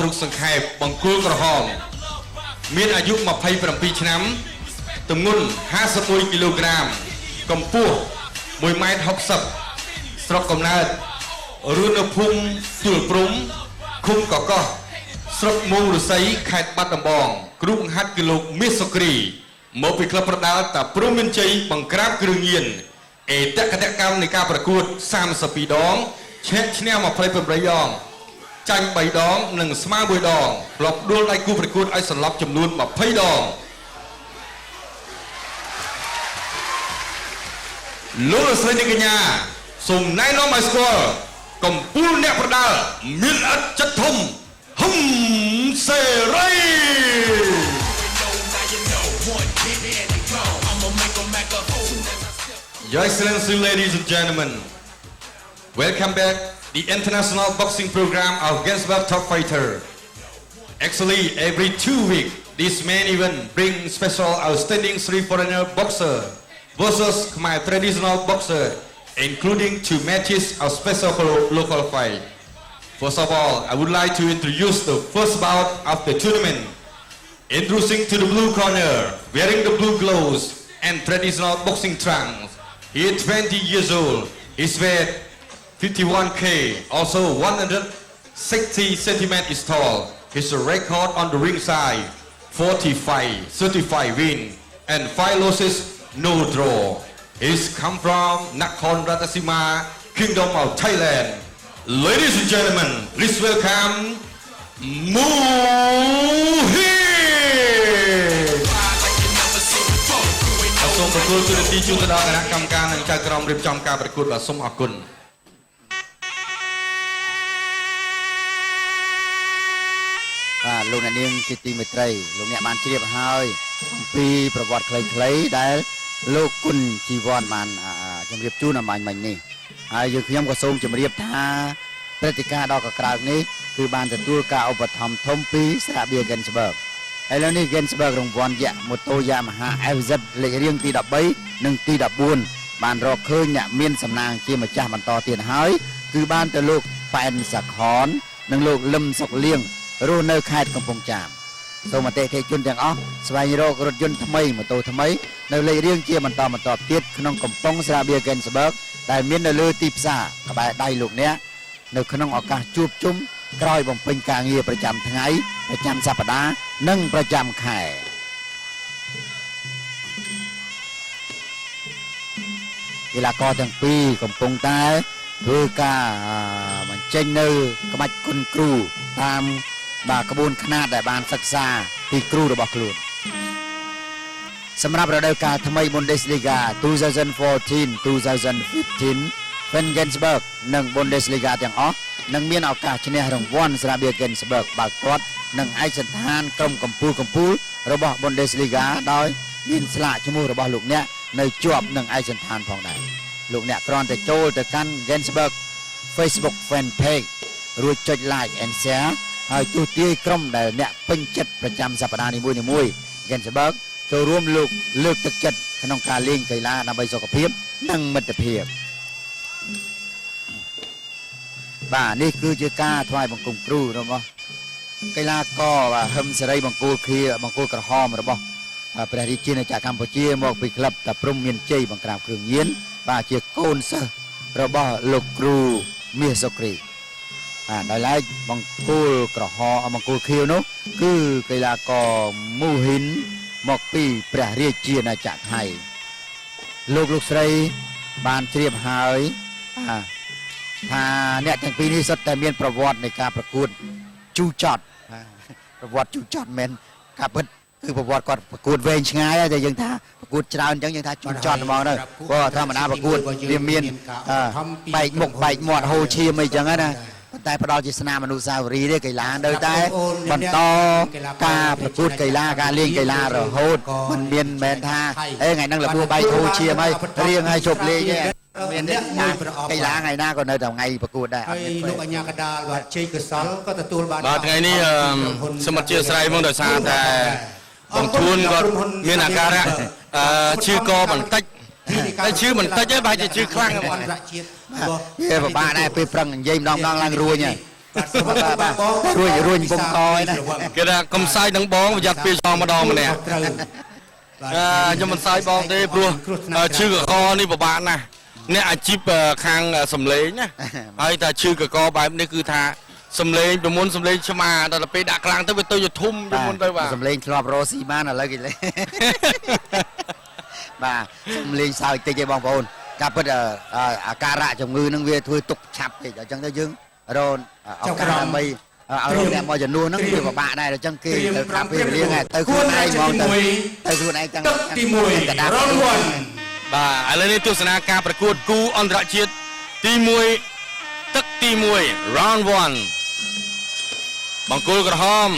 ទ្រុកសង្ខេបបង្គោលក្រហមមានអាយុ27ឆ្នាំទម្ងន់51គីឡូក្រាមកម្ពស់1ម៉ែត្រ60ស្រុកកំណើតរស់នៅភូមិទួលព្រំឃុំកកោះស្រុកមោងឫស្សីខេត្តបាត់ដំបងគ្រូបង្ហាត់គឺលោកមាសសុគ្រីមកពីក្លឹបប្រដាល់តាព្រំមានជ័យបង្ក្រាបគ្រឿងញៀនអេតកតកម្មនៃការប្រកួត32ដងឈ្នះឈ្នះ28ដងចាញ់3ដងនិងស្មើ1ដងធ្លាប់ដួលដៃគូប្រកួតឲ្យសន្លប់ចំនួន20ដងលោកស្រីនិងកញ្ញាសូមណែនាំឲ្យស្គាល់កំពូលអ្នកប្រដាល់មានឥតចិត្តធំហឹមសេរី Your Excellency, ladies and gentlemen, welcome back the international boxing program of Ganzberg Top Fighter. Actually, every 2 weeks, this main event brings special outstanding three foreigner boxer versus Khmer traditional boxer, including two matches of special local fight. First of all, I would like to introduce the first bout of the tournament. Introducing to the blue corner, wearing the blue gloves and traditional boxing trunks. He is 20 years old. His weight 51K, also 160 centimeters is tall. His record on the ringside, 45, 35 win and 5 losses, no draw. He's come from Nakhon Ratchasima, Kingdom of Thailand. Ladies and gentlemen, please welcome Muhin! សូមប្រគល់ទូនាទីជូនទៅដល់គណៈកម្មការនិងចៅក្រមរៀបចំការប្រកួតបាទសូមអរគុណ បាទលោកអ្នកនាងជាទីមេត្រីលោកអ្នកបានជ្រាបហើយអំពីប្រវត្តិខ្លីៗដែលលោកគុណជីវ័នបានជម្រាបជូនអម្បាញ់មិញនេះហើយយើងខ្ញុំក៏សូមជម្រាបថាព្រឹត្តិការណ៍ដ៏កក្រើកនេះគឺបានទទួលការឧបត្ថម្ភធំពីស្រាបៀរ Ganzberg ឥឡូវនេះ Ganzberg រង្វាន់យក្សម៉ូតូ Yamaha FZ លេខរៀងទី13និងទី14បានរកឃើញអ្នកមានសំណាងជាម្ចាស់បន្តទៀតហើយគឺបានទៅលោកប៉ែនសាខននិងលោកលឹមសុកលៀងរស់នៅខេត្តកំពង់ចាមសូមអតិថិជនទាំងអស់ស្វែងរករថយន្តថ្មីម៉ូតូថ្មីនៅលេខរៀងជាបន្តបន្តទៀតក្នុងកំប៉ុងស្រាបៀរ Ganzberg ដែលមាននៅលើទីផ្សារក្បែរដៃលោកអ្នកនៅក្នុងឱកាសជួបជុំក្រោយបំពេញការងារប្រចាំថ្ងៃប្រចាំសប្តាហ៍និងប្រចាំខែកីឡាករទាំងពីរកំពុងតែធ្វើការបញ្ចេញនៅក្បាច់គុណគ្រូតាមបាទក្បួនខ្នាតដែលបានសិក្សាពីគ្រូរបស់ខ្លួនសម្រាប់រដូវកាលថ្មី Bundesliga 2014-2015 Ganzberg និង Bundesliga ទាំងអស់នឹងមានឱកាសឈ្នះរង្វាន់ស្រាបៀរ Ganzberg បើកទាត់និងឯកសណ្ឋានក្រុមកម្ពុជាកម្ពុជារបស់ Bundesliga ដោយមានស្លាកឈ្មោះរបស់លោកអ្នកនៅជាប់នឹងឯកសណ្ឋានផងដែរលោកអ្នកគ្រាន់តែចូលទៅកាន់ Ganzberg Facebook Fan Page រួចចុច Like and Share ហើយទស្សទាយក្រុមដែលអ្នកពេញចិត្តប្រចាំសប្តាហ៍នីមួយៗ Ganzberg ចូលរួមលោកលើកទឹកចិត្តក្នុងការលេងកីឡាដើម្បីសុខភាពនិងមិត្តភាពបាទនេះគឺជាការថ្វាយបង្គំគ្រូរបស់កីឡាករបាទហឹមសេរីបង្គោលខៀបង្គោលក្រហមរបស់ព្រះរាជាណាចក្រកម្ពុជាមកពីក្លឹបតាព្រំមានជ័យបង្ក្រាបគ្រឿងញៀនបាទជាកូនសិស្សរបស់លោកគ្រូមាសសុគ្រីបាទដោយឡែកបង្គោលក្រហមបង្គោលខៀវនោះគឺកីឡាករមូហ៊ីនមកពីព្រះរាជាណាចក្រថៃលោកលោកស្រីបានជ្រាបហើយថាអ្នកទាំងពីរនេះសុទ្ធតែមានប្រវត្តិនៃការប្រកួតជូចត់ប្រវត្តិជូចត់មិនការពិតគឺប្រវត្តិគាត់ប្រកួតវែងឆ្ងាយតែយើងថាប្រកួតច្រើនអញ្ចឹងយើងថាជូចត់ហ្មងទៅព្រោះធម្មតាប្រកួតវាមានបែកមុខបែកមាត់ហូរឈាមអីចឹងណាប៉ុន្តែផ្ដល់ជាស្នាមអនុស្សាវរីយ៍ទេកីឡានៅតែបន្តការប្រកួតកីឡាការលេងកីឡារហូតមិនមានមែនថាអេថ្ងៃហ្នឹងលបួបែកហូរឈាមហើយរៀងហើយជប់លេងទេមានអ្នកកីឡាថ្ងៃណាក៏នៅតែថ្ងៃប្រកួតដែរ អត់មានលោកអញ្ញាកដាលបាទជ័យកសលក៏ទទួលបាន បាទថ្ងៃនេះសូមអធិស្ឋានមកដោយសារតែបងធួនគាត់មានអាការៈឈឺកបន្តិចតែឈឺបន្តិចទេប្រហែលជាឈឺខ្លាំង អន្តរជាតិ វាពិបាកដែរពេលប្រឹងនិយាយម្ដងម្ដងឡើងរួញហើយ បាទស្វាគមន៍បាទបង រួញរួញពុំកឯណា គេថាកុំសើចនឹងបងប្រយ័ត្នពេលឆងម្ដងម្នាក់ ត្រូវ ខ្ញុំមិនសើចបងទេព្រោះឈឺកកនេះពិបាកណាស់អ្នកអាជីពខាងសំឡេងណាហើយតែឈឺកកបែបនេះគឺថាសំឡេងប្រមុនសំឡេងឆ្មាដល់ពេលដាក់ខ្លាំងទៅវាទៅជាធំជាមុនទៅបាទ សំឡេងធ្លាប់រកស៊ីបានឥឡូវគេបាទសំឡេងសើចតិចឯងបងប្អូនការពិតអាការៈជំងឺនឹងវាធ្វើទុកឆាប់ពេកអញ្ចឹងទៅយើងរកឱកាសដើម្បីឲ្យអ្នកមកចំនួនហ្នឹងវាពិបាកដែរអញ្ចឹងគេទៅខាប់ពេលវេលាទៅខ្លួនឯងហ្មងទៅខ្លួនឯងទាំង ទឹកទី1រងវ័នបាទឥឡូវនេះទស្សនាការប្រកួតគូអន្តរជាតិទី1ទឹកទី1 round 1បង្គោលក្រហម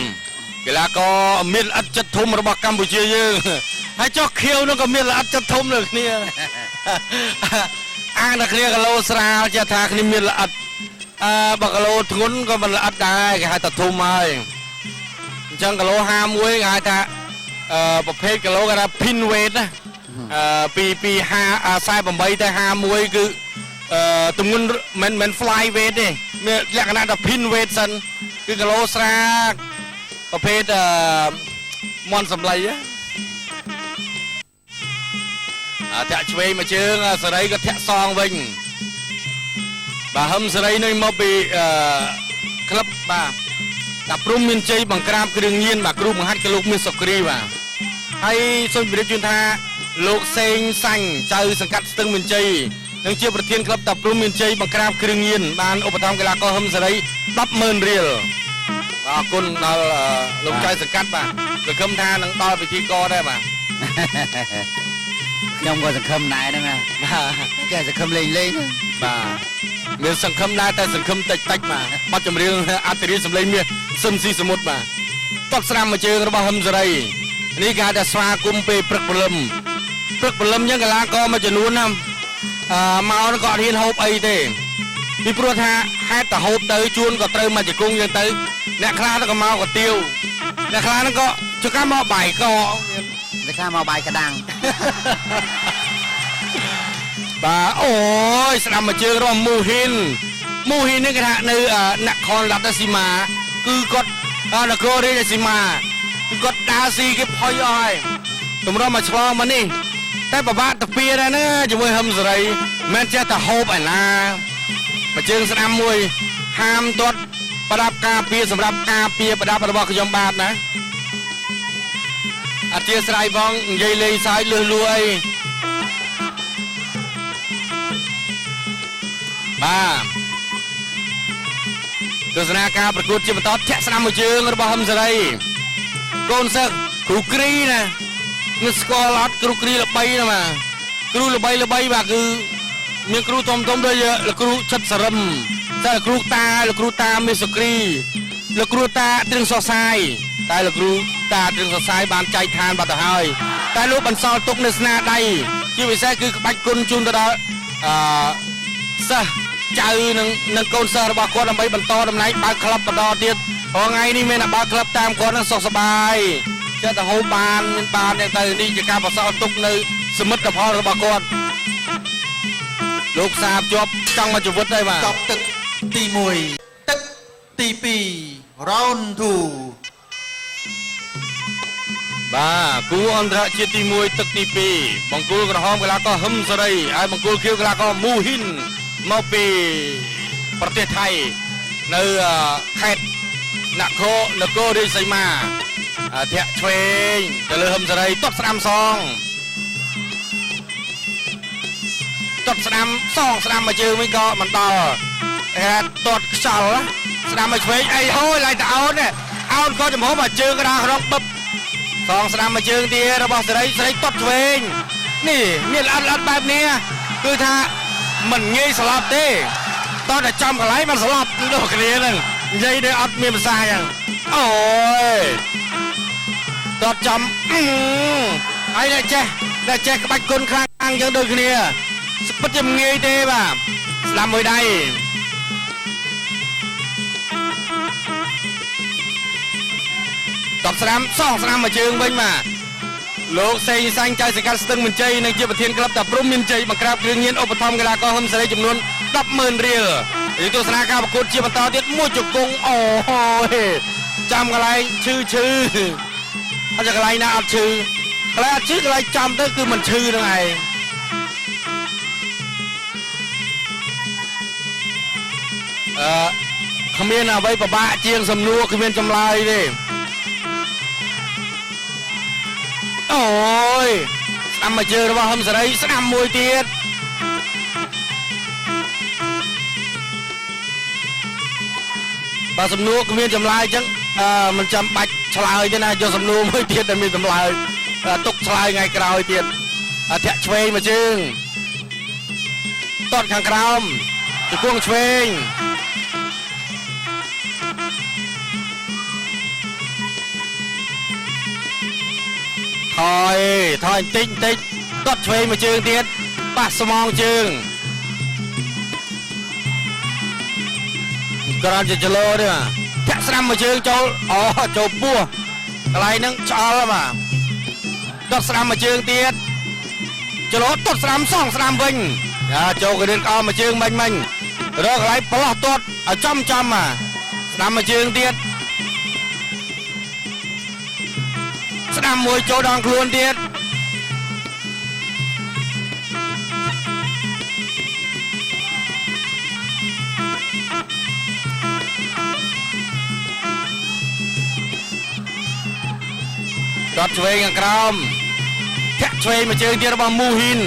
កីឡាករមានល្អិតចិត្តធំរបស់កម្ពុជាយើងហើយចុះខៀវនោះក៏មានល្អិតចិត្តធំដូចគ្នាអាងតែគ្នាគីឡូស្រាលចេះថាគ្នាមានល្អិតបើគីឡូធ្ងន់ក៏មិនល្អិតដែរគេហៅថាធំហើយអញ្ចឹងគីឡូ51គេហៅថាប្រភេទគីឡូគេថា pin weight ណាពី48ទៅ51គឺទម្ងន់មិន fly weight ទេមានលក្ខណៈថា pin weight សិនគឺគីឡូស្រាប្រភេទមន់សម្លៃធាក់ឆ្វេងមួយជើងសេរីក៏ធាក់សងវិញបាទហឹមសេរីនេះមកពីក្លឹបបាទតាព្រំមានជ័យបង្ក្រាបគ្រឿងញៀនបាទគ្រូបង្ហាត់គឺលោកមានសុគ្រីបាទហើយសូមជម្រាបជូនថាលោកសេងសាញ់ចៅសង្កាត់ស្ទឹងមានជ័យនិងជាប្រធានក្លឹបតាព្រំមានជ័យបង្ក្រាបគ្រឿងញៀនបានឧបត្ថម្ភកីឡាករហឹមសេរី 100,000 រៀលអរគុណដល់លោកចៅសង្កាត់បាទសង្ឃឹមថានឹងដល់ពិធីករដែរបាទ ខ្ញុំក៏សង្ឃឹមដែរហ្នឹងណាបាទចេះសង្ឃឹមលេងលេងបាទមានសង្ឃឹមដែរតែសង្ឃឹមតិចតិចបាទបាត់ចម្រៀងអត្តរិយសម្លេងមាសស៊ឹមស៊ីសមុទ្របាទតបស្រាំមួយជើងរបស់ហឹមសេរីនេះគេហៅថាស្វាគមន៍ពេលព្រឹកព្រលឹមព្រឹកព្រលឹមអញ្ចឹងកីឡាករមួយចំនួនណាមកក៏អត់ហ៊ានហូបអីទេពីព្រោះថាហេតុតែហូបទៅជួនក៏ត្រូវមកជង្គង់អញ្ចឹងទៅអ្នកខ្លះក៏មកក៏ទៀវអ្នកខ្លះហ្នឹងក៏ចុះកាមកបាយកអ្នកខ្លះមកបាយក្តាំងបាទអូយស្ដាំមួយជើងរបស់មូហ៊ីនមូហ៊ីននេះគេថានៅនគររតសីមាគឺគាត់នគររាជសីមាគឺគាត់ដើរស៊ីគេផុយអស់ហើយតម្រុំមកឆ្លងមកនេះតែពិបាកតាពៀដែរណាជាមួយហឹមសេរីមិនចេះតែហូបឯណាមួយជើងស្ដាំមួយហាមទាត់ប្រដាប់ការពារសម្រាប់ការពារប្រដាប់របស់ខ្ញុំបាទណាអធិស្ឋានបងនិយាយលេងសើចលឺលួអីបាទទស្សនាការប្រកួតជាបន្តធាក់ស្ដាំមួយជើងរបស់ហឹមសេរីកូនសិស្សគ្រូគ្រីណាមានស្គាល់អត់គ្រូគ្រីល្បីណាបាទគ្រូល្បីល្បីបាទគឺមានគ្រូធំធំដូចលោកគ្រូឆិតសរឹមតែលោកគ្រូតាលោកគ្រូតាមេសុគ្រីលោកគ្រូតាទ្រឹងសរសាយតែលោកគ្រូតាទ្រឹងសរសាយបានចែកឋានបាត់ទៅហើយតែលោកបន្សល់ទុកនៅស្នាដៃជាពិសេសគឺក្បាច់គុណជូនទៅដល់សិស្សចៅនិងកូនសិស្សរបស់គាត់ដើម្បីបន្តតំណែងបើកក្លឹបបន្តទៀតរាល់ថ្ងៃនេះមានតែបើកក្លឹបតាមគាត់នឹងសុខសប្បាយចេះតែហូបបានមានបានទៅនេះជាការបន្សល់ទុកនៅសមិទ្ធផលរបស់គាត់លោកសាបជាប់ចង់មកជីវិតហើយបាទ តបទឹកទី1ទឹកទី2 round 2បាទគូអន្តរជាតិទី1ទឹកទី2បង្គោលក្រហមកីឡាករហឹមសេរីហើយបង្គោលខៀវកីឡាករមូហ៊ីនមកពីប្រទេសថៃនៅខេត្តនគររាជសីមាធាក់ឆ្វេងទៅលើហឹមសេរីទាត់ស្ដាំសងទាត់ស្ដាំសងស្ដាំមួយជើងវិញក៏មិនដល់គេថាទាត់ខ្យល់ស្ដាំមួយឆ្វេងអីហូយឡើងទៅអូនអូនក៏ចំហមកជើងក្តារក្នុងបឹបសងស្ដាំមួយជើងទៀតរបស់សេរីសេរីទាត់ឆ្វេងនេះមានល្អិតល្អិតបែបនេះគឺថាមិនងាយស្លាប់ទេតោះតែចំកន្លែងមិនស្លាប់ដូចគ្នាហ្នឹងនិយាយដូចអត់មានភាសាអញ្ចឹងអូយតោះចំហើយអ្នកចេះក្បាច់គុណខ្លាំងអញ្ចឹងដូចគ្នាពិតជាមិនងាយទេបាទស្ដាំមួយដៃតបស្ដាំសងស្ដាំមួយជើងវិញបាទលោកសេងសាញ់ចៅសង្កាត់ស្ទឹងមានជ័យនិងជាប្រធានក្លឹបតាព្រំមានជ័យបង្ក្រាបគ្រឿងញៀនឧបត្ថម្ភកីឡាករហឹមសេរីចំនួន 100,000 រៀល យើងទស្សនាការប្រកួតជាបន្តទៀតមួយជង្គង់អូយចាំកន្លែងឈឺឈឺអត់កន្លែងណាអត់ឈឺកន្លែងអត់ឈឺកន្លែងចាំទៅគឺមិនឈឺនឹងឯងគ្មានអ្វីពិបាកជាងសំណួរគ្មានចម្លើយទេអូយស្ដាំមួយជើងរបស់ហឹមសេរីស្ដាំមួយទៀតបាទសំណួរគ្មានចម្លើយអញ្ចឹងមិនចាំបាច់ឆ្លើយទេណាយកសំណួរមួយទៀតដែលមានចម្លើយទុកឆ្លើយថ្ងៃក្រោយទៀតធាក់ឆ្វេងមួយជើងតតខាងក្រោមជង្គង់ឆ្វេងថយថយបន្តិចបន្តិចតតឆ្វេងមួយជើងទៀតប៉ះស្មងជើងក្រោមជាចលោទេបាទធាក់ស្រាំមួយជើងចូលអូចូលពោះកន្លែងហ្នឹងឆ្អល់បាទតតស្រាំមួយជើងទៀតចលោតតស្រាំសងស្រាំវិញចូលករៀនក្អមមួយជើងមិញមិញរកកន្លែងប្រឡោះតតឲ្យចំចំបាទស្ដាំមួយជើងទៀតស្ដាំមួយចូលដងខ្លួនទៀតតតឆ្វេងខាងក្រោមធាក់ឆ្វេងមួយជើងទៀតរបស់មូហ៊ីន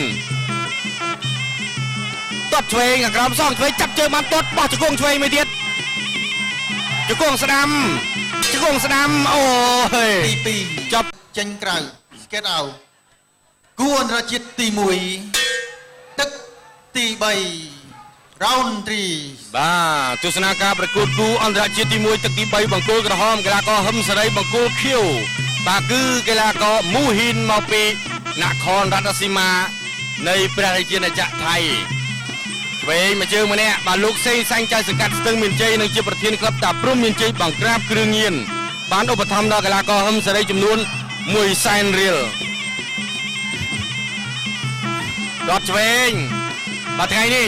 តតឆ្វេងខាងក្រោមសងឆ្វេងចាប់ជើងបានតតបោះជង្គង់ឆ្វេងមួយទៀតជង្គង់ស្ដាំជង្គង់ស្ដាំអូយទី2ចាប់ចេញក្រៅ Get out គូអន្តរជាតិទី1ទឹកទី3 round 3បាទទស្សនាការប្រកួតគូអន្តរជាតិទី1ទឹកទី3បង្គោលក្រហមកីឡាករហឹមសេរីបង្គោលខៀវបាទគឺកីឡាករមូហ៊ីនមកពីនគររតសីមានៃព្រះរាជាណាចក្រថៃឆ្វេងមួយជើងម្នាក់បាទលោកសេងសាញ់ចៅសង្កាត់ស្ទឹងមានជ័យនិងជាប្រធានក្លឹបតាព្រំមានជ័យបង្ក្រាបគ្រឿងញៀនបានឧបត្ថម្ភដល់កីឡាករហឹមសេរីចំនួន1សែនរៀលដតឆ្វេងបាទថ្ងៃនេះ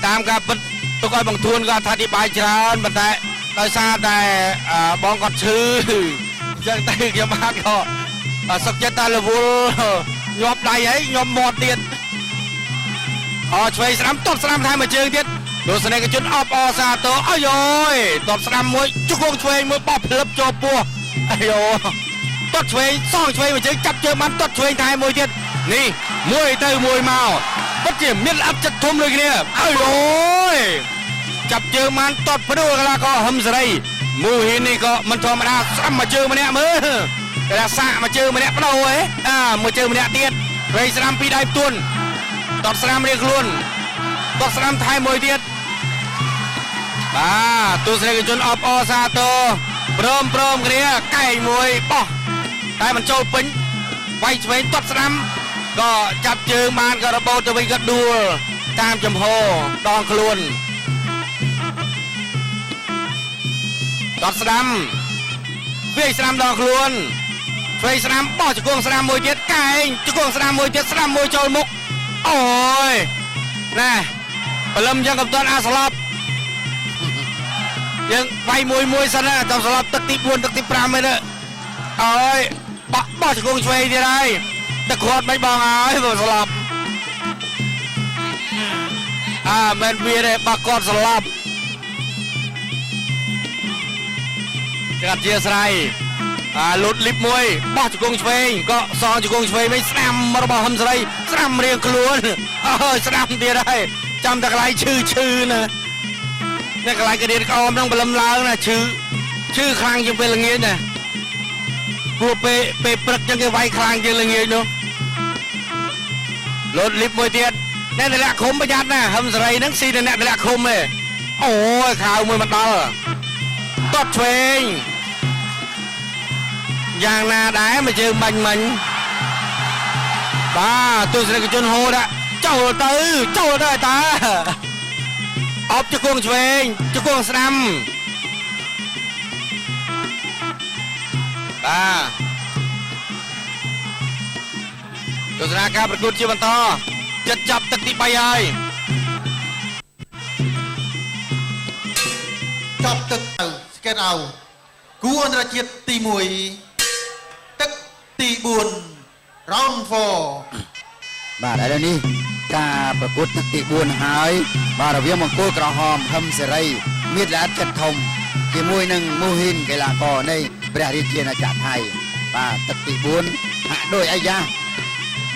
តាមការពិតទុកឲ្យបងធួនក៏អធិប្បាយច្រើនប៉ុន្តែដោយសារតែបងគាត់ឈឺអញ្ចឹងទៅខ្ញុំបាទក៏សុខចិត្តតែរវល់ញាប់ដៃហើយញាប់មាត់ទៀតអឆ្វេងស្ដាំតតស្ដាំថែមមួយជើងទៀតទស្សនិកជនអបអរសាទរអាយយតតស្ដាំមួយជង្គង់ឆ្វេងមួយបោះផ្លឹបចូលពោះអាយតតឆ្វេងសងឆ្វេងមួយជើងចាប់ជើងបានតតឆ្វេងថែមមួយទៀតនេះមួយទៅមួយមកពិតជាមានអត់ចិត្តធំដូចគ្នាអាយយចាប់ជើងបានតតព្រួលកីឡាករហឹមសេរីមូហ៊ីននេះក៏មិនធម្មតាស្ដាំមួយជើងម្នាក់មើលគេថាសាកមួយជើងម្នាក់បដូរហ៎មួយជើងម្នាក់ទៀតឆ្វេងស្ដាំពីរដៃផ្ទួនតតស្ដាំរៀងខ្លួនតតស្ដាំថែមមួយទៀតបាទទស្សនិកជនអបអរសាទរព្រមព្រមគ្នាកែងមួយបោះតែមិនចូលពេញវាយឆ្វេងតតស្ដាំក៏ចាប់ជើងបានក៏របូតទៅវិញក៏ដួលតាមចំហដងខ្លួនតតស្ដាំវាយស្ដាំដងខ្លួនឆ្វេងស្ដាំបោះជង្គង់ស្ដាំមួយទៀតកែងជង្គង់ស្ដាំមួយទៀតស្ដាំមួយចូលមុខអូយណែព្រលឹមយើងកំទាន់អាស្លាប់យើងវាយមួយមួយសិនណាចាំស្លាប់ទឹកទី4ទឹកទី5ឯនេះអើយបាក់បោះជង្គង់ឆ្វេងទៀតហើយទឹកគ្រាន់មិនបងហើយបើស្លាប់មិនវាទេបាក់គាត់ស្លាប់ចាត់ជាស្រ័យលូតលីបមួយបោះជង្គង់ឆ្វេងក៏សងជង្គង់ឆ្វេងវិញស្ដាំរបស់ហឹមសេរីស្ដាំរៀងខ្លួនអើយស្ដាំទៀតហើយចាំតែកន្លែងឈឺឈឺណានេះកន្លែងករៀនក្អមហ្នឹងបលឹមឡើងណាឈឺឈឺខ្លាំងជាងពេលល្ងាចណាព្រោះពេលព្រឹកចឹងគេវាយខ្លាំងជាងល្ងាចនោះលូតលីបមួយទៀតអ្នកតម្លាក់ឃុំប្រយ័ត្នណាហឹមសេរីហ្នឹងស៊ីតែអ្នកតម្លាក់ឃុំទេអូយខៅមួយមកដល់តតឆ្វេងយ៉ាងណាដែរមកជើងបាញ់មិញបាទទស្សនិកជនហូរដាក់ចូលទៅចូលទៅតាអបជង្គង់ឆ្វេងជង្គង់ស្ដាំបាទទស្សនាការប្រកួតជាបន្តចិត្តចាប់ទឹកទី3ហើយ ចប់ទឹកទៅស្កេតអោគូអន្តរជាតិទី1ទឹកទី4 round 4បាទឥឡូវនេះការប្រកួតទឹកទី4ហើយបាទរវាងមង្គលក្រហមហឹមសេរីមានល្អិតចិត្តធំជាមួយនឹងមូហ៊ីនកីឡាករនៃព្រះរាជាណាចក្រថៃបាទទឹកទី4ហាក់ដូចអាយ៉ា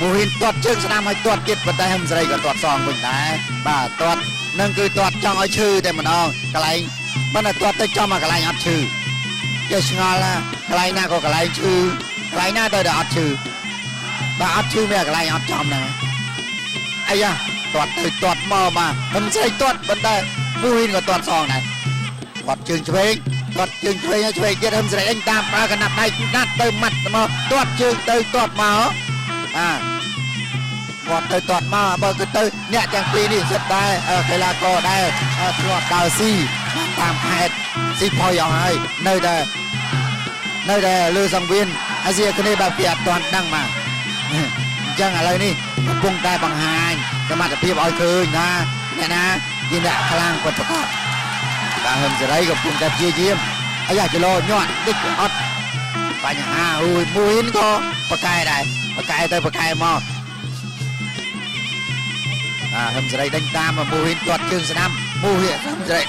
មូហ៊ីនទាត់ជើងស្ដាំឲ្យទាត់ទៀតប៉ុន្តែហឹមសេរីក៏ទាត់សងវិញដែរបាទទាត់នឹងគឺទាត់ចង់ឲ្យឈឺតែម្ដងកន្លែងប៉ុន្តែទាត់ទៅចំឲ្យកន្លែងអត់ឈឺចេះឆ្ងល់ណាកន្លែងណាក៏កន្លែងឈឺកន្លែងណាទៅតែអត់ឈឺបាទអត់ឈឺមានកន្លែងអត់ចំណាអាយ៉ាទាត់ទៅទាត់មកបាទហឹមសេរីទាត់ប៉ុន្តែមូហ៊ីនក៏ទាត់សងដែរទាត់ជើងឆ្វេងទាត់ជើងឆ្វេងឆ្វេងទៀតហឹមសេរីអញតាមប្រើកណាប់ដៃណាត់ទៅម៉ាត់មកទាត់ជើងទៅទាត់មកអាទាត់ទៅទាត់មកបើគឺទៅអ្នកទាំងពីរនេះសិតតែកីឡាករដែលធ្លាប់ដើរស៊ីតាមខេត្តស៊ីផុយអស់ហើយនៅតែលើសង្វៀនអាស៊ីអាគ្នេយ៍បែបគេអត់ទាន់ដឹងបាទអញ្ចឹងឥឡូវនេះកំពុងតែបង្ហាញសមត្ថភាពឲ្យឃើញថាអ្នកណាជាអ្នកខ្លាំងពិតប្រាកដបាទហឹមសេរីកំពុងតែព្យាយាមអាយ៉ាគីឡូញាត់តិចអត់បញ្ហាអើយមួយក៏បកែដែរបកែទៅបកែមកអាហឹមសេរីដេញតាមមូហ៊ីនទាត់ជើងស្ដាំមូហ៊ីនហឹមសេរី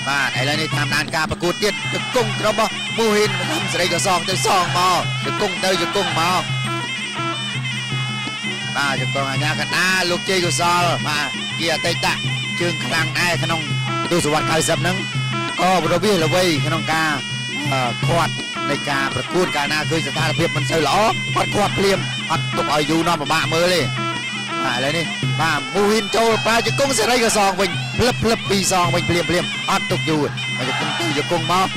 បាទឥឡូវនេះតាមដានការប្រកួតទៀតជង្គង់របស់មូហ៊ីនហឹមសេរីក៏សងទៅសងមកជង្គង់ទៅជង្គង់មកបាទជង្គង់អាញាកណ្ដាលលោកជ័យកុសលបាទជាអតីតជើងខ្លាំងដែរក្នុងទសវត្ស90ហ្នឹងក៏របៀបល្បីក្នុងការខាត់នៃការប្រកួតកាលណាឃើញស្ថានភាពមិនសូវល្អគាត់ខាត់ភ្លាមអត់ទុកឲ្យយូរនាំពិបាកមើលទេបាទឥឡូវនេះបាទមូហ៊ីនចូលប្រើជង្គង់សេរីក៏សងវិញភ្លឹបភ្លឹបពីរសងវិញភ្លាមភ្លាមអត់ទុកយូរជង្គង់ទៅជង្គង់មក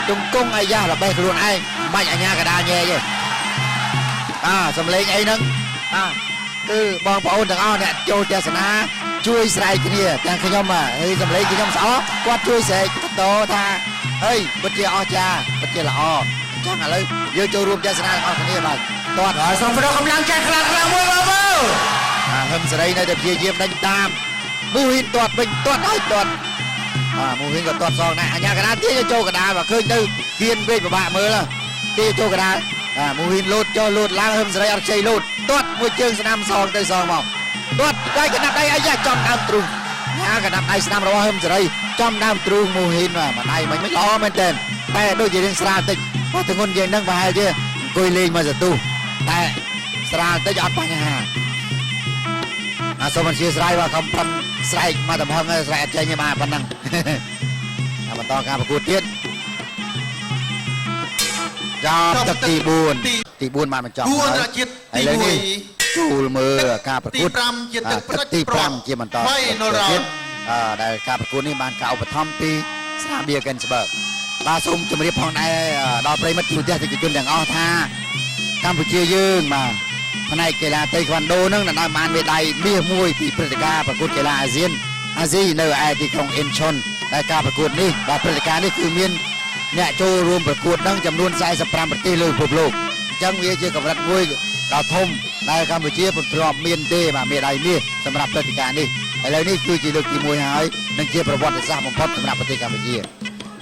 ជង្គង់អាយ៉ារបេះខ្លួនឯងបាច់អាញាកដាញែកទេបាទសំលេងអីហ្នឹងបាទគឺបងប្អូនទាំងអស់អ្នកចូលទស្សនាជួយស្រែកគ្នាទាំងខ្ញុំហើយសំលេងខ្ញុំស្អប់គាត់ជួយស្រែកបន្តថាហេពិតជាអស្ចារ្យពិតជាល្អអញ្ចឹងឥឡូវយើងចូលរួមទស្សនាទាំងអស់គ្នាបាទទាត់ហើយសូមផ្ដល់កម្លាំងចិត្តខ្លាំងខ្លាំងមួយបងប្អូនអាហឹមសេរីនៅតែព្យាយាមដេញតាមមូហ៊ីនទាត់វិញទាត់ហើយទាត់បាទមូហ៊ីនក៏ទាត់សងដែរអញ្ញាកណ្ដាលទាចូលកណ្ដាលបាទឃើញទៅគៀនពេកពិបាកមើលទាចូលកណ្ដាលបាទមូហ៊ីនលោតចុះលោតឡើងហឹមសេរីអត់ខ្ចីលោតទាត់មួយជើងស្ដាំសងទៅសងមកទាត់ដៃកណ្ដាប់ដៃអាយ៉ាចំដើមទ្រូងញ៉ាកណ្ដាប់ដៃស្ដាំរបស់ហឹមសេរីចំដើមទ្រូងមូហ៊ីនបាទម្ដាយមិនល្អមែនទែនតែដូចជារៀងស្រាលតិចព្រោះទងន់យ៉ាងហ្នឹងប្រហែលជាអង្គុយលេងមកសន្ទុះតែស្រាលតិចអត់បញ្ហាអាសូមអធិស្ឋានបាទខំប្រឹងស្រែកមកតំហឹងស្រែកអត់ចេញទេបាទប៉ុណ្ណឹងបន្តការប្រកួតទៀតចប់ទឹកទី4ទី4បានបញ្ចប់ហើយគូអន្តរជាតិទី1ចូលមើលការប្រកួតទី5ជាទឹកផ្ដាច់ទី5ជាបន្តទៀតដែលការប្រកួតនេះបានការឧបត្ថម្ភពីស្រាបៀរ Gensberg បាទសូមជម្រាបផងដែរដល់ប្រិយមិត្តទូទាំងប្រជាជនទាំងអស់ថាកម្ពុជាយើងបាទផ្នែកកីឡាតេក្វាន់ដូនឹងដណ្ដើមបានមេដាយមាសមួយពីព្រឹត្តិការណ៍ប្រកួតកីឡាអាស៊ានអាស៊ីនៅឯទីក្រុងអ៊ិនឆុនដែលការប្រកួតនេះបាទព្រឹត្តិការណ៍នេះគឺមានអ្នកចូលរួមប្រកួតនឹងចំនួន45ប្រទេសលើពិភពលោកអញ្ចឹងវាជាកម្រិតមួយដ៏ធំដែលកម្ពុជាពុំធ្លាប់មានទេបាទមេដាយមាសសម្រាប់ព្រឹត្តិការណ៍នេះឥឡូវនេះគឺជាលើកទី1ហើយនិងជាប្រវត្តិសាស្ត្របំផុតសម្រាប់ប្រទេសកម្ពុជា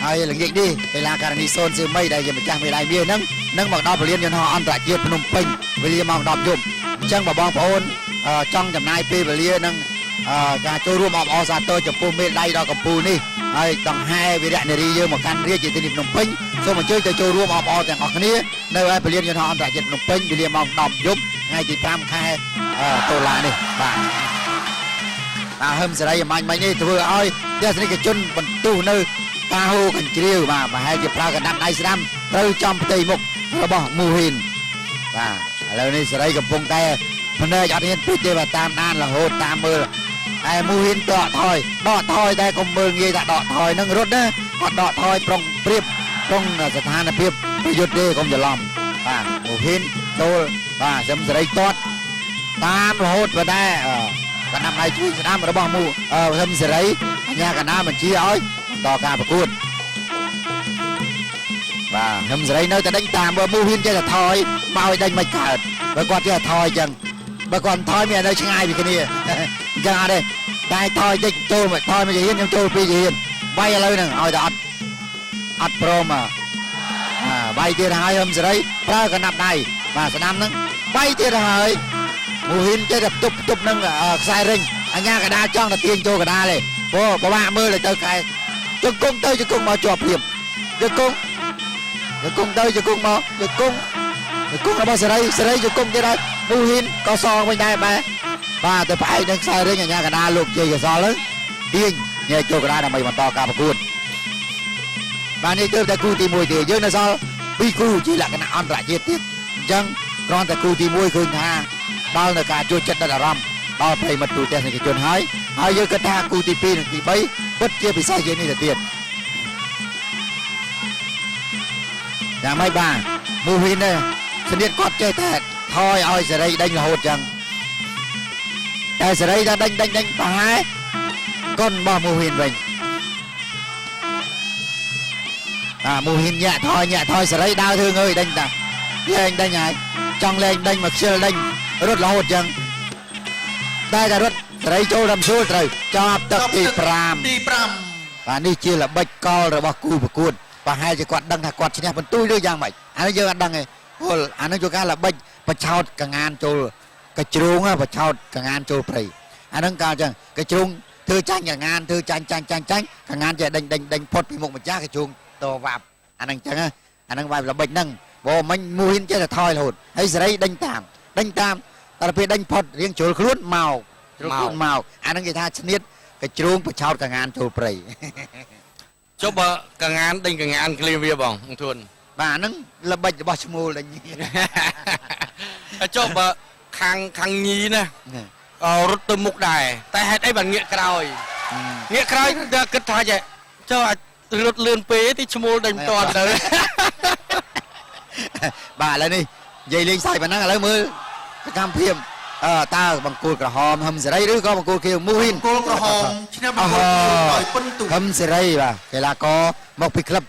ហើយល្ងាចនេះកីឡាករនីសូនសៀមីដែលជាម្ចាស់មេដាយមាសហ្នឹងនឹងមកដល់ពលានយន្តហោះអន្តរជាតិភ្នំពេញវេលាម៉ោង10យប់អញ្ចឹងបើបងប្អូនចង់ចំណាយពេលវេលានិងការចូលរួមអបអរសាទរចំពោះមេដាយដ៏កំពូលនេះហើយដង្ហែវីរៈនារីយើងមកកាន់រាជធានីភ្នំពេញសូមអញ្ជើញទៅចូលរួមអបអរទាំងអស់គ្នានៅឯពលានយន្តហោះអន្តរជាតិភ្នំពេញវេលាម៉ោង10យប់ថ្ងៃទី5ខែតុលានេះបាទអាហឹមសេរីអំញ្ញមិញនេះធ្វើឲ្យទស្សនិកជនបន្ទុះនៅការហូរកញ្ជ្រៀវបាទប្រហែលជាប្រើកណ្ដាប់ដៃស្ដាំត្រូវចំផ្ទៃមុខរបស់មូហ៊ីនបាទឥឡូវនេះសេរីកំពុងតែភ្នែកអត់ហ៊ានពេកទេបាទតាមដានរហូតតាមមើលតែមូហ៊ីនដកថយដកថយតែកុំមើលងាយថាដកថយនឹងរត់ណាគាត់ដកថយប្រុងប្រៀបប្រុងស្ថានភាពប្រយុទ្ធទេកុំច្រឡំបាទមូហ៊ីនចូលបាទសឹមសេរីទាត់តាមរហូតបើដែរកណ្ដាប់ដៃជួយស្ដាំរបស់មូសឹមសេរីអញ្ញាកណ្ដាលបញ្ជាឲ្យបន្តការប្រកួត បាទហឹមសេរីនៅតែដេញតាមបើមូហ៊ីនចេះតែថយមកឲ្យដេញមិនកើតបើគាត់ចេះតែថយអញ្ចឹងបើគាត់ថយមាននៅឆ្ងាយពីគ្នាអញ្ចឹងអត់ទេតែថយតិចចូលមកថយមួយជំហានខ្ញុំចូលពីរជំហានវាយឥឡូវហ្នឹងឲ្យតែអត់អត់ព្រមអាវាយទៀតហើយហឹមសេរីប្រើកណាប់ដៃបាទស្ដាំហ្នឹងវាយទៀតហើយមូហ៊ីនចេះតែផ្ទប់ផ្ទប់នឹងខ្សែរិញអញ្ញាកដាលចង់តែទាញចូលកដាលទេព្រោះពិបាកមើលទៅកែជង្គង់ទៅជង្គង់មកជាប់ព្រាមជង្គង់ជង្គង់ទៅជង្គង់មកជង្គង់ជង្គង់របស់សេរីសេរីជង្គង់ទៀតហើយមូហ៊ីនក៏សងវិញដែរបែបាទទៅផ្អែកនឹងខ្សែរិញអញ្ញាកដាលលោកជ័យកសលហ្នឹងទាញញែកចូលកដាលដើម្បីបន្តការប្រកួតបាទនេះទើបតែគូទី1ទេយើងនៅសល់2គូជាលក្ខណៈអន្តរជាតិទៀតអញ្ចឹងគ្រាន់តែគូទី1ឃើញថាដល់នៅការជួយចិត្តដិតអារម្មណ៍ដល់ប្រិមិត្តទូទស្សនិកជនហើយហើយយើងគិតថាគូទី2និងទី3ពិតជាពិសេសជាងនេះទៅទៀតយ៉ាងម៉េចបាទមូហ៊ីននេះស្នៀតគាត់ចេះតែថយឲ្យសេរីដេញរហូតចឹងតែសេរីតែដេញដេញដេញប្រហែលកុនរបស់មូហ៊ីនវិញបាទមូហ៊ីនញាក់ថយញាក់ថយសេរីដើរធ្វើងើយដេញតាលែងដេញហើយចង់លែងដេញមកខ្ជិលដេញរត់រហូតចឹងតែតែរត់សេរីចូលរំសួលត្រូវចប់ទឹកទី5ទី5បាទនេះជាល្បិចកលរបស់គូប្រកួតប្រហែលជាគាត់ដឹងថាគាត់ឈ្នះបន្ទូយឬយ៉ាងម៉េចអានេះយើងអត់ដឹងទេព្រោះអានេះជួនកាលល្បិចបឆោតកងានចូលកជ្រូងបឆោតកងានចូលព្រៃអាហ្នឹងកាលចឹងកជ្រូងធ្វើចាញ់កងានធ្វើចាញ់ចាញ់ចាញ់ចាញ់កងានចេះដេញដេញដេញផុតពីមុខម្ចាស់កជ្រូងតវ៉ាប់អាហ្នឹងចឹងអាហ្នឹងវាយល្បិចហ្នឹងព្រោះមិញមូហ៊ីនចេះតែថយរហូតហើយសេរីដេញតាមដេញតាមតែពេលដេញផុតរៀងជ្រុលខ្លួនមកជ្រុលខ្លួនមកអាហ្នឹងគេថាឈ្នៀតកជ្រូងបឆោតកងានចូលព្រៃចុះបើកងានដេញកងានឃ្លាវាបងធួនបាទហ្នឹងល្បិចរបស់ឈ្មោលដេញចុះបើខាងខាងញីណារត់ទៅមុខដែរតែហេតុអីបានងាកក្រោយងាកក្រោយគិតថាចេះចុះអាចរត់លឿនពេកទីឈ្មោលដេញមិនតាន់ទៅបាទឥឡូវនេះនិយាយលេងសើចប៉ុណ្ណឹងឥឡូវមើលសកម្មភាពតើបង្គោលក្រហមហឹមសេរីឬក៏បង្គោលខៀវមូហ៊ីនបង្គោលក្រហមឈ្នះបង្គោលខៀវដោយពិន្ទុហឹមសេរីបាទកីឡាករមកពីក្លឹប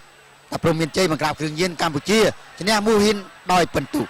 តាព្រំមានជ័យបង្ក្រាបគ្រឿងញៀនកម្ពុជាឈ្នះមូហ៊ីនដោយពិន្ទុ